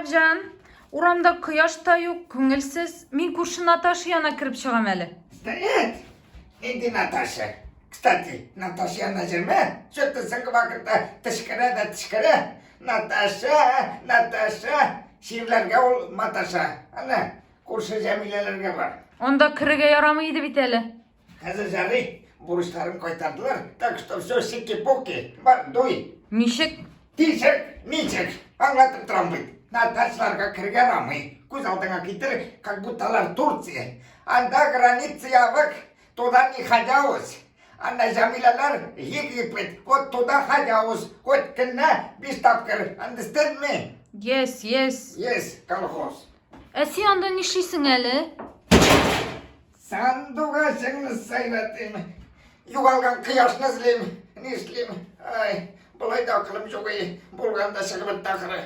Шәрәпҗан, урамда кояш та юк, күңелсез. Мин күрше Наташа янына кереп чыгам әле. Стоять! Нинди Наташа? Кстати, Наташа янына җөрмә. Что-то соңгы вакытта тышкыра да тышкыра. Наташа, Наташа. Чирләргә ул маташа. Ана, күрше Җәмиләләргә бар. Анда керергә ярамый иде бит әле. Хәзер жарый, бурычларын кайтардылар, так что все сики-пуки, бар, дуй. Ничек? Ничек, ничек, аңлатып торам бит. Наташларга керергә ярамый. Күз алдыңа китер, как будто алар Турция. Анда граница ябык, туда не ходяус. Анда Җамиләләр Египет, вот туда ходяус. Хоть көненә биш тапкыр, understand me? Yes, yes. Yes, колхоз. Ә син анда нишлисең әле? Сандугачыңны сайратыйм. Югалган кояшны эзлим. Нишлим? Ай, болай да акылым юк, булганда чыгып бетте ахыры.